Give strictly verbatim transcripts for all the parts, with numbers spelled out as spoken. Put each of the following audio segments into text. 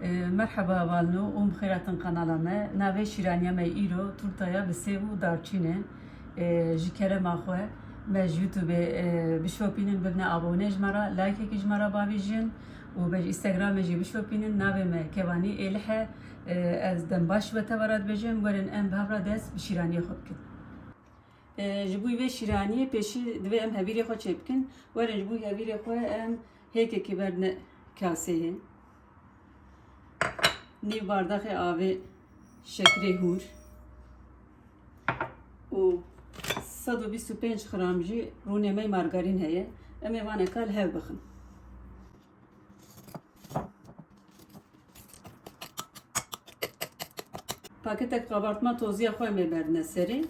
E, merheba hevalno û bi xêr hatin kanala me. Navê şîraniya me îro turta ya bi sêv û darçîn e. E, ji kerema xwe me ji YouTube e, bişopînin, bibne abone ji me re, likeekî ji me re bavêjin û me ji Instagramê jî bişopînin. Navê me Kevanî Êlih e. E, ez dem baş we teva re dibêjim, werin em bi hev re dest bi şîraniyê xwe bikin. E, ji bo vê şîraniyê pêşî divê em hevîrê xwe çêbikin. Werin ji bo hevîrê xwe em hêkekê berdine kaseyê. Nîv bardaxê avê şekerê hûr û sed û bîst û pênc gram jî rûnê me margarîn heye. Em ê vaneka li hev bixin. Paketek kabartma tozî ya xwe em ê berdine serê.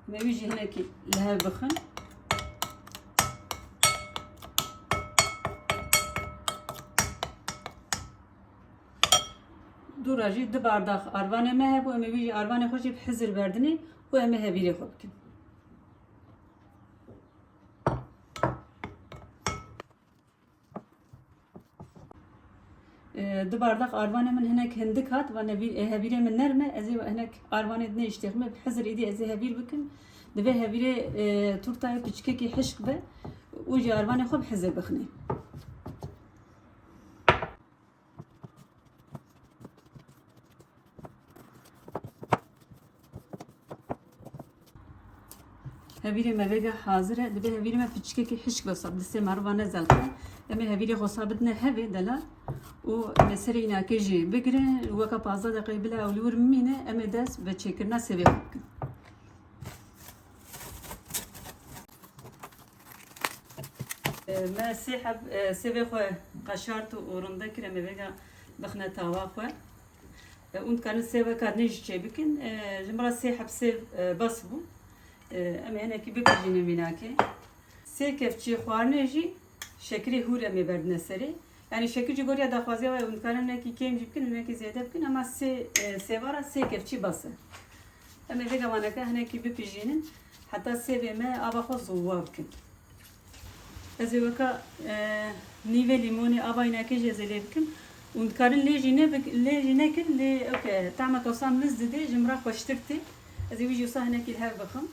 Em ê wî jî hinekî li hev bixin. Dû re jî du bardax arvanê me hebû, em ê wî jî arvanê xwe jî bi hizir berdinê û em ê hevîrê xwe bikin. E, du bardax arvanê min hinek hindik hat, va nevî-, e, hevîrê min nerm e, ez ê hinek arvanê dinê îştêxime, bi hizir êdî ez ê hevîr bikim. Divê hevîrê, e, turtayê piçkekî hişk be û jî arvanê xwe bi hizir bixinê. Hevîrê me vêga hazir e. Divê hevîrê me piçkekî hişk be, sab distê meriva ne zelqe. Em ê hevîrê xwe sabitine hevê delal û em ê serê înakê jî bigirin. Weka pazdeh deqeyê bila ew li wir bimîne, em ê dest bi çêkirina sêvê xwe bikin. E, me sê heb, e, sêvê xwe qeşart û rinde kir, em ê vêga bixine tawa xwe. E, hûn dikarin sêveka din jî çêbikin. E, ji min re sê heb sêv, e, bes bû. E, em ê hinekî bipijînin vînakê. Sê kevçî xwarinê jî şekirê hûr em ê berdine serê. Yanî şekir ji goriya daxwaziya we, hûn dikarin hinekî kêm jî bikin, hinekî zêde bikin, ama sê, e, sêva re sê kevçî bes e. Em ê vêga vaneke hinekî bipijînin, heta sêvê me ava xwe ziwa bikin. Ez ê weka, e, nîvê lîmonê ava înakê jî ez ê lê bikim. Hûn dikarin lê jî nebik-, lê jî nekin, lê ewke tahmeke wisa miz didê, ji min re xweştir tê. Ez ê wî jî wisa hinekî li hev bixim.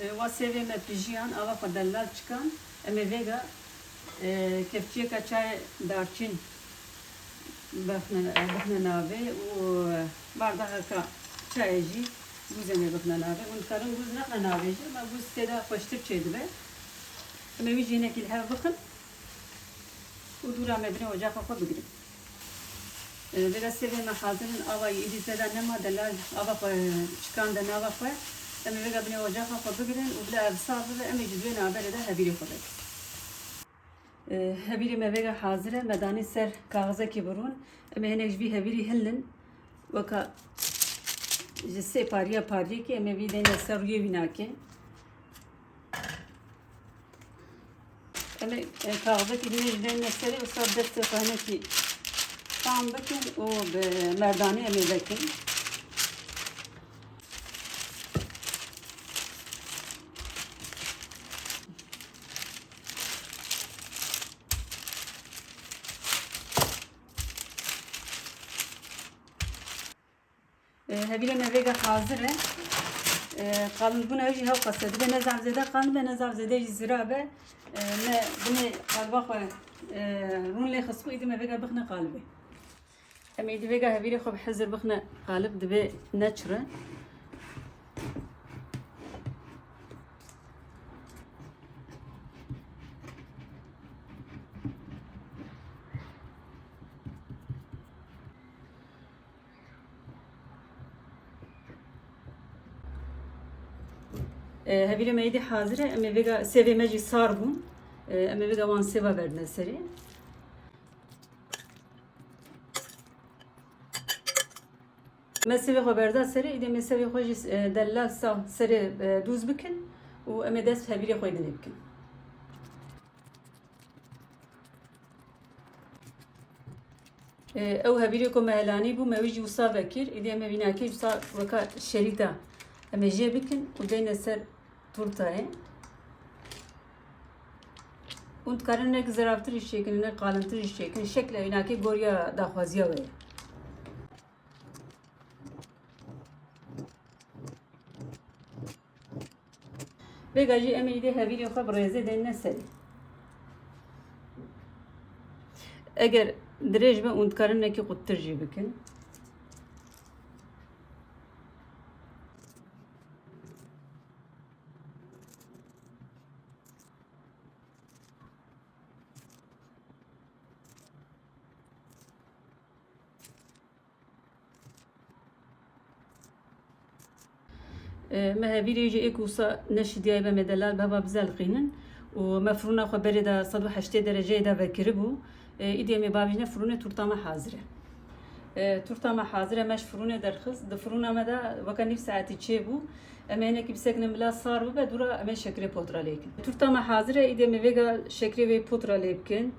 E, wa sêvê me pijiyan, ava xwe delal çikan. Em ê vêga, e, kevçiyeka çayê darçîn bixne, bixne navê û bardexeka çayê jî gûzê me bixne navê. Hûn dikarin gûz nexne navê jî, ma gûz tê de xweştir çêdibe. Em ê wî jî hinekî li hev bixin û dûra me binê ocaxa xwe bigirin. E, vêga sêvê me hazir in, ava yî êdî zêde nema, delal ava xwe çikande nava xwe. Em ê vêga binê ocaxa xwe bigirin û bila ev sax bibe, em ê ji duê navberê de hevîrê xwe vekin. E, hevîrê me vêga hazir e, me danî ser kaxizekî bi rûn. Em ê hinek ji vî hevîrî hilnin. Weka ji sê pariya pariyekê em ê vî deyne ser rûyê vînakê. Em ê, e, kaxizekî din jî deyne serê, wisa destê xwe hinekî tam bikin û bi merdanê em ê vekin. E, hevîrê me vêga hazir e. E, qalinbûna wê jî hewqas e. Dibe ne zaf zêde qalin be, ne zaf zêde jî zira be. E, me binê qaliba xwe, e, rûn lê xistibû, îdî me vêga bixine qalibê. Em êdî vêga hevîrê xwe bi hizir bixine qalib, divê neçire. E, hevîrê me êdî hazir e. Em ê vêga sêvê me jî sar bûn. E, em ê vêga wan sêva berdine serê. Me sêvê xwe berda serê, îdê me sêvê xwe jî, e, delal sa serê, e, dûz bikin û em ê dest hevîrê xwe dinê bikin. E, ew hevîrê ku me helanî bû, me wî jî wisa vekir. Îdê em ê vînakê wisa weka şerîta em ê jê bikin û deyne ser turtayê. Hûn dikarin hinek ziraftir jî çêkin, hinek qalintir jî çêkin. Şekla wînakê goriya daxwaziya we ye. Vêga jî em ê îdî hevîrên xwe bi rêzê dêne serê. Eger dirêj be, hûn dikarin hinekî quttir jî bikin. E, me hevîrê jî êk wisa neşidiyaye be me delal beva bizelqînin û me firûna xwe berê de sed û heştê dereceyê de vekiribû. E, îdî em ê bavêjine firûnê, turta me hazir e. E, turta me hazir e, me ji firûnê derxist. Di firûna me de weke nîv saetî çêbû. Em ê hinekî bisekinin bila sar bibe, dûra em ê şekerê potra lê kin. Turta me hazir e, îdî em ê vêga şekerê wê potra lê bikin.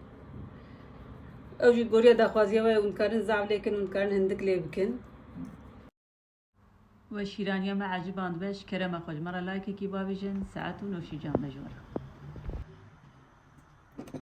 Ew jî goriya daxwaziya we ye, hûn dikarin zaf lê kin, hûn dikarin hindik lê bikin. We şîraniya me ecibandibe, ji kerema xwe ji me re laykekî bavêjin, saet û nûşîcan be ji we re.